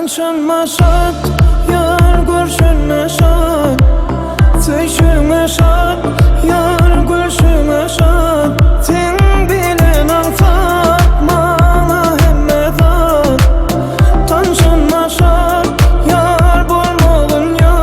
Tanşanma şat, ýar görşenme şat Söýşüňe şat, ýar gülşüňe şat Seň bilen aňsat maňa hemme zat Tanşanma şat, ýar bolmagyn ýat.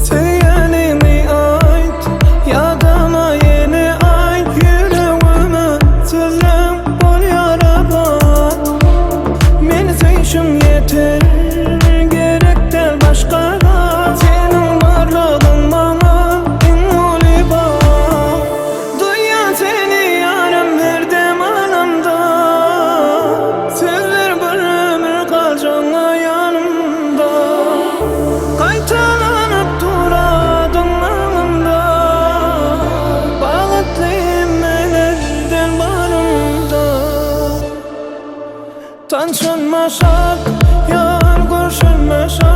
Söýeniňi aýt, ýadama ýene aýt Ýüregime sözleň bolýar abat Meni söýşüň ýeter, gerek däl başga zat Seniň barlygyň maňa iň uly bagt Duýýan seni ýarym her dem alamda Sözler bir ömür galjagyňa ýanymda Gaýtalanyp dur adyň aňymda Bagtly hemmelerden barymda Tanşanma şat, ýar görşenme şat.